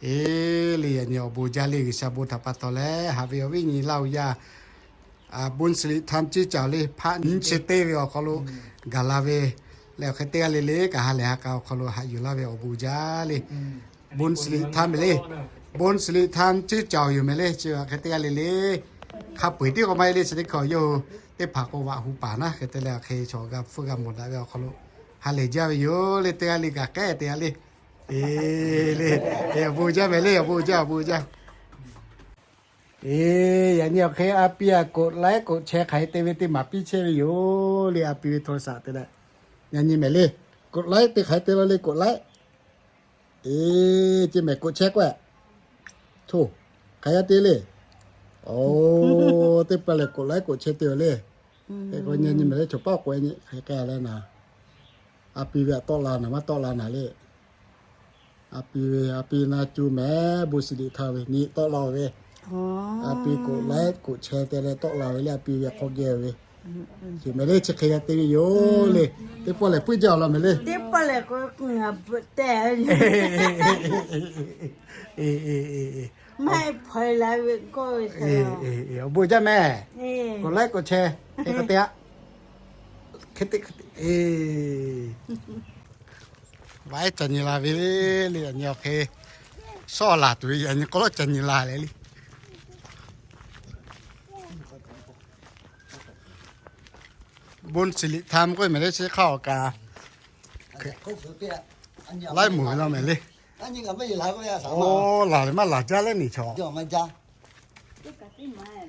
Eˬ le, yaꞈ nyi awˬ bon jaˇ le, G'uiˬsha bon htaꞈ pa taw leh haꞈ ve awˬ viˉ nyi Laˇ hu yaˇ, bon siˍ liꞈ htaˇ ceuˇ caˍ le hpaˆ nyi chi te ve awˬ hk'aw lo gaˬ la ve leh, awˬ hk'e teˇ g'aˇ le le kaꞈ ha lehˬ ha k'a awˬ hk'aw lo haꞈ yuˬ laˇ ve awˬ bon jaˇ le. Bon siˍ liꞈ htaˇ mehˍ le, bon siˍ liꞈ htaˇ ceuˇ caˍ awˬ yoˬ mehˍ le, chi hk'e teˇ g'aˇ le le hk'a peu-eˬ tiˉ k'awꞈ maˇ heˆ le, chi teˇ hkui yawˇ hui teˇ hpaˍ k'o vaꞈ hu paˍ naˉ hk'e te leh, hk'e chaw g'a hpfuhˇ g'a mawˬ daꞈ ve awˬ hk'aw lo ha lehˬ jaˇ ve yoˬ le, teˇ g'aˇ le kaꞈ k'ehˉ teˇ g'aˇ le. Eˬ le, awˬ bon jaˇ mehˍ le, awˬ bon jaˇ, awˬ bon jaˇ. Eˬ, yaꞈ nyi awˬ hk'e a pi a กดไลค์ กดแชร์ hk'aˬ hk'e te ve teˇ maˍ piˇ chehˇ ve yoˬ le, a pi ve โทรศัพท์ te leh. Yaꞈ nyi mehˍ le, กดไลค์ te hk'aˬ hk'e te la le, กดไลค์. Eˬ, ce mehˍ กดแชร์ k'oˆ-e. Hk'aˬ hk'e te le. Oˬ, teˇ pa lehˬ กดไลค์ กดแชร์ te-oˬ le. Hk'e k'o yaꞈ nyi mehˍ le, chaw paˉ k'oˆ-e nyi hk'e k'ai leh naˍ. A pi ve a tawˆ la naˍ maˇ tawˆ la naˍ le. A pi ve, a pi na cu mehˍ, bon siˍ liꞈ htaˇ ve nyi tawˆ la ve. A pi กดไลค์ กดแชร์ te leh tawˆ la ve le, a pi ve hk'aw geh ve. Chi mehˍ le, chi hk'e g'a te ve yoˬ le. Teˇ pawˆ lehˬ puiˉ jaˇ awˬ lawn mehˍ le. Eˬ, awˬ bon jaˇ mehˍ. กดไลค์ กดแชร์ hk'e k'o te a. Hk'e te, eˬ. Vaꞈ ehˉ ca nyi la ve le, yaꞈ nyi awˬ hk'e shawˉ laˬ tuˬ ve, yaꞈ nyi k'awꞈ lawˉ ca nyi la leh le. Bon siˍ liꞈ htaˇ k'oˆ mehˍ le, chi hk'aˇ awˬ kaꞈ laiˉ moˍ ve la mehˍ le. Oˬ, laˬ leh maˇ laˬ jaˇ leh niˬ chaw.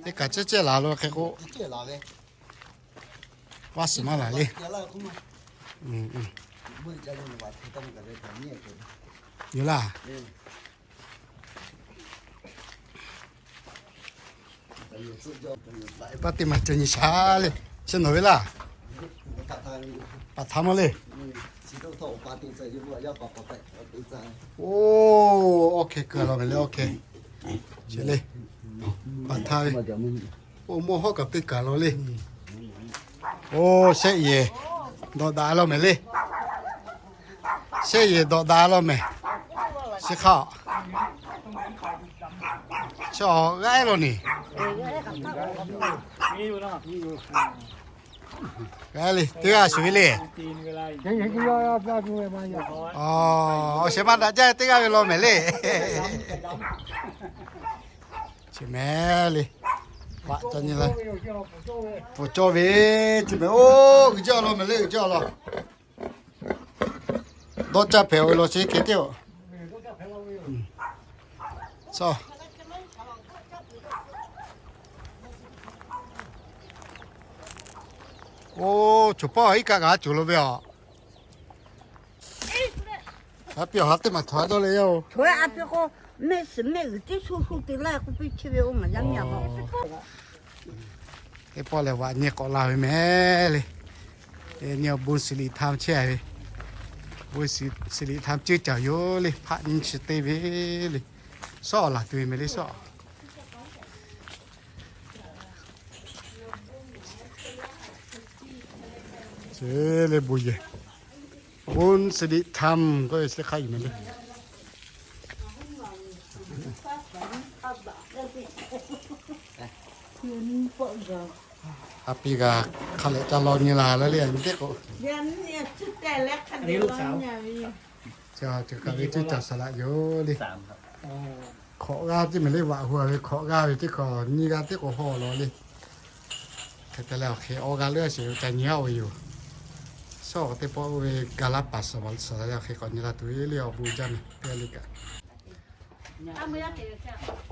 Teˇ kaꞈ cehˇ cehˇ laˬ lo hk'e k'o, vaˇ shiˍ maˇ laˬ le. Yoˬ laˇ. Paˇ teˇ maˬ ca nyi shaˍ le. Chi nawˬ ve laˇ. Paˍ htaˇ maˇ le. Oˬ, awˬ hkeh keu law mehˍ le, awˬ hkeh. Chi le. Paˍ htaˇ ve. Oˬ, mawˇ hawˉ kaꞈ teˇ kaˬ law le. Oˬ, shehˆ yehˬ dawꞈ daꞈ law mehˍ le. Shehˆ yehˬ dawꞈ daꞈ law mehˍ. Chi hk'a chaw g'aˇ law ni. G'aˇ le, teˇ g'aˇ shuˍ ve le. Awˬ, awˬ shehˍ ma daꞈ jaˇ teˇ g'aˇ ve law mehˍ le. Chi mehˍ le. Paˍ ca nyi la. Pfuhˍ cawˇ ve, chi mehˍ. Oˬ, g'uiˬ jaˇ law mehˍ le, g'uiˬ jaˇ law. Dawˇ caˇ hpehꞈ-oˬ ve law chi hk'e teˇ-oˬ. Oˬ, choˬ pawˆ iˉ kaˆ kaꞈ a coˬ lo ve aˬ. A pi awˬ ha teˇ maˬ htaꞈ dawˇ leh yaˇ-oˬ. Mehˆ shiˍ mehˆ g'uiˬ tiˉ shu shu te laˇ k'oˆ piˇ chehˇ ve oˇ ngaˬ yaˇ miˇ a. Teˇ pawˆ lehˬ vaꞈ nyi k'awꞈ la ve mehˍ le. Nyi awˬ bon siˍ liꞈ htaˇ chehˇ ve. Bon siˍ liꞈ htaˇ ceuˇ caˍ yoˬ le, hpaˆ nyi chi te ve le. Shawˉ laˬ tuˬ ve mehˍ le shawˉ. Chi le bon yehˬ, bon siˍ liꞈ htaˇ k'oˆ ve chi hk'aˇ yuˬ mehˍ le. A pi kaꞈ hk'a lehꞈ ca law nyi la leh le, a nyi teˇ k'o. Ca ve ceuˇ caˍ saˍ laꞈ yoˬ le. Hkawꞈ g'aˇ teˇ mehˍ le, vaꞈ hu-a ve hkawꞈ g'aˇ ve teˇ hkawꞈ nyi g'aˇ teˇ k'o haw law le. Hk'e te leh awˬ hk'e awˇ g'aˇ leuˉ a sheˍ ca nyi g'aˇ-oˬ ve yoˬ. Shawˉ teˇ pawˆ oˇ ve ga laˇ paˍ suhˍ baˬ suhˍ leh awˬ hk'e k'awꞈ nyi la tuˬ ve le, awˬ bon jaˇ mehˍ teˇ g'aˇ le kaꞈ.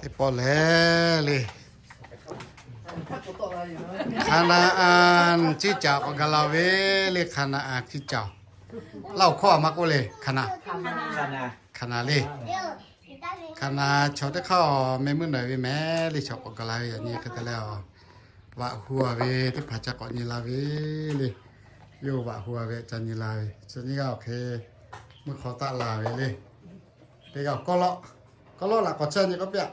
Teˇ pawˆ lehˬ le, Hkaˍnanˍ ceuˇ caˍ k'awꞈ gaˬ la ve le, Hkaˍnanˍ ceuˇ caˍ. Laˇ awˬ hkawˇ a maˇ k'oˆ le, Hkaˍnanˍ, Hkaˍnanˍ le. Hkaˍnanˍ chaw teˇ hk'aˇ meh meuˇ naˬ ve mehˍ le, chaw k'awꞈ gaˬ la ve yaꞈ nyi hk'e te leh, vaꞈ hu-a ve teˇ hpaˍ ca k'awꞈ nyi la ve le. Yawˇ vaꞈ hu-a ve ca nyi la ve, chi nyiˇ g'aˇ awˬ hk'e meuˇ hk'aw taˆ la ve le. Teˇ g'aˇ kawˇ lawˆ, kawˇ lawˆ laꞈ k'awꞈ chehˇ nyi k'oˆ piˇ-a.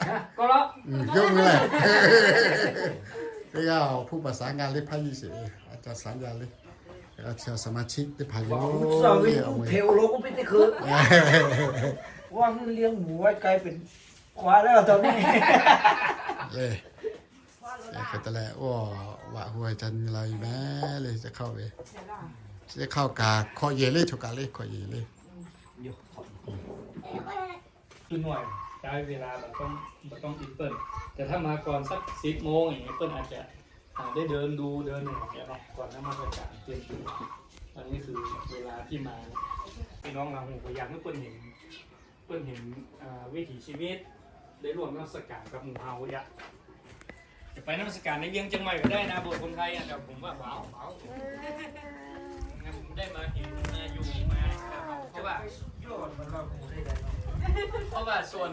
Yawˇ mui lehˬ, teˇ g'aˇ awˬ hpuˇ paˍ saˍ g'a le, hpaˇ nyi sheˍ, a ca saˍ g'a le. Chi saˍ ma chiˆ teˇ hpaˍ yoˬ. ว่าเลี้ยงหมูไว้กลายเป็นควายแล้วตอนนี้ Le, hk'e te leh, oˇ, vaꞈ hu ca nyi la ve mehˍ le, chi hk'aˇ ve, chi hk'aˇ kaꞈ hkawꞈ yehˬ le, choˬ kaꞈ le, hkawꞈ yehˬ le. คือหน่วยใช้เวลา เราต้อง เราต้องอินเปิล แต่ถ้ามาก่อนสักสิบโมงอย่างเงี้ย เปิ้ลอาจจะ อ่า ได้เดินดู เดินอะไรอย่างเงี้ยเนาะ ก่อนนมัสการเตรียมตัว อันนี้คือเวลาที่มา พี่น้องลาหู ก็อยากให้เปิ้ลเห็น เปิ้ลเห็น อ่า วิถีชีวิต ได้ร่วมนมัสการกับหมู่เฮาเนี่ย จะไปนมัสการในเวียงเชียงใหม่ก็ได้นะ โบสถ์คนไทยอ่ะ แต่ผมว่าเบาเบา งั้นผมได้มาเห็นมาอยู่มา เพราะว่า เพราะว่าส่วน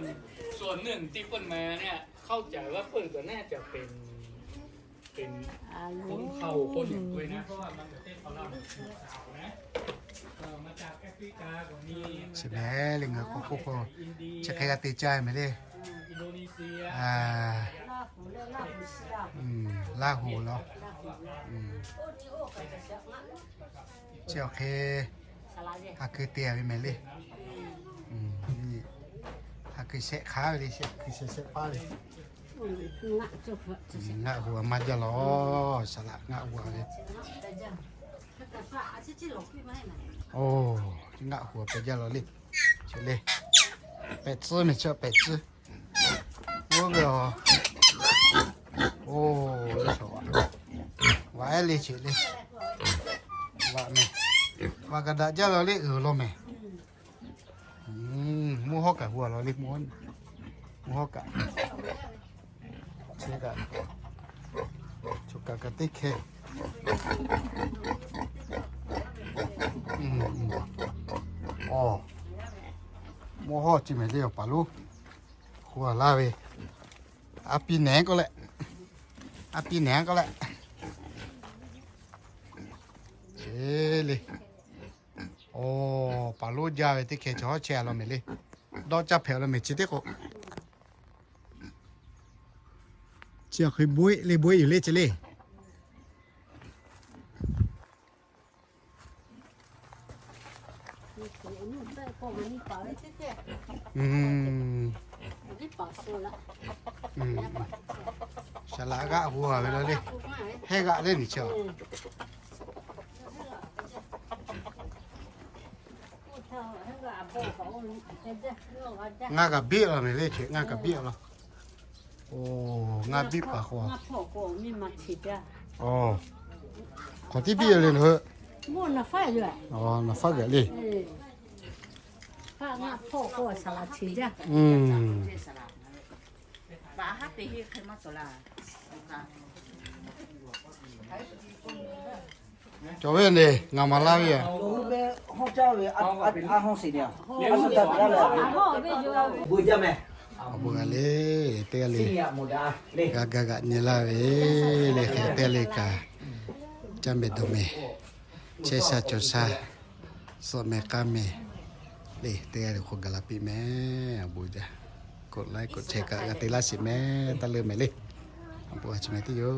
ส่วนหนึ่งที่เปิ้ลมาเนี่ย เข้าใจว่าเปิ้ลก็น่าจะเป็น เป็นคนเผ่าคนหนึ่งด้วยนะ เพราะว่ามันจะเต้นคอลัมน์สาวนะ เออ มาจากแอฟริกาก็มี Chi mehˍ le, ngaˬ k'o k'oˆ k'o, chi hk'e g'a te caˇ mehˍ le. อินโดนีเซีย Laˇ huˍ laˇ huˍ laˇ huˍ laˇ huˍ laˇ huˍ. Chi awˬ hk'e ha keu te ve mehˍ le. Ha keu shehˆ hk'aˉ ve le, shehˆ keu shehˆ shehˆ paˉ le. Ngaˆ hu a maˇ jaˇ lawˬ, saˍ laꞈ ngaˆ hu a ve. Oˇ, ngaˆ hu a pehꞈ jaˇ lawˬ le. Chi le, pehꞈ tcuhˉ mehˍ, chi pehꞈ tcuhˉ. Oˇ ve a. Oˇ, vaꞈ ehˉ le, chi le. Vaꞈ mehˍ, vaꞈ kaꞈ daꞈ jaˇ lawˬ le, uiˍ lawˬ mehˍ. Mvuhˇ hawˉ kaꞈ hu a lawˬ le, mvuhˇ hawˉ kaꞈ. Chi kaꞈ, choˬ kaꞈ kaꞈ teˇ hkeh. Oˇ, mvuhˇ hawˉ chi mehˍ le, awˬ paˍ lonˉ hu a laˇ ve. A pi nehˬ k'oˆ leh, a pi nehˬ k'oˆ leh. Chi le. Oˇ, paˍ lonˉ jaˇ ve teˇ hkeh chaw hawˉ chehˇ a lawˬ mehˍ le. Dawˇ caˇ hpehꞈ a lawˬ mehˍ chi teˇ k'o. Chi awˬ hk'e boˆ le, boˆ yuˬ le chi le. Saˍ laꞈ g'aˆ hu a ve la le. Hehˉ g'aˆ le ni chi a. Ngaˇ kaꞈ biˆ la mehˍ le, chi ngaˇ kaꞈ biˆ la. Oˇ, ngaˇ biˆ paˍ k'o. Oˇ, hk'aˬ tiˉ biˆ le nawˬ hui. Aˬ, naˍ faˉ g'aꞈ le. Cawˬ ve neˬ, ngaˬ maˍ laˇ ve yoˬ. Awˬ bon g'a le, teˇ g'aˇ le, g'a g'a g'aꞈ nyi laˇ ve le, hk'e teˇ g'aˇ le kaꞈ, caˇ mehˍ dawˬ mehˍ, chehˇ sha cawˬ sha, suhˆ mehˍ k'aˇ mehˍ le, teˇ g'aˇ le hk'aw gaˬ la piˇ mehˍ. Awˬ bon jaˇ, กดไลค์ กดแชร์ kaꞈ g'a te laˇ sheˍ mehˍ, taˇ leuˆ mehˍ le. Awˬ bon a chi mehˍ teˇ yoˬ.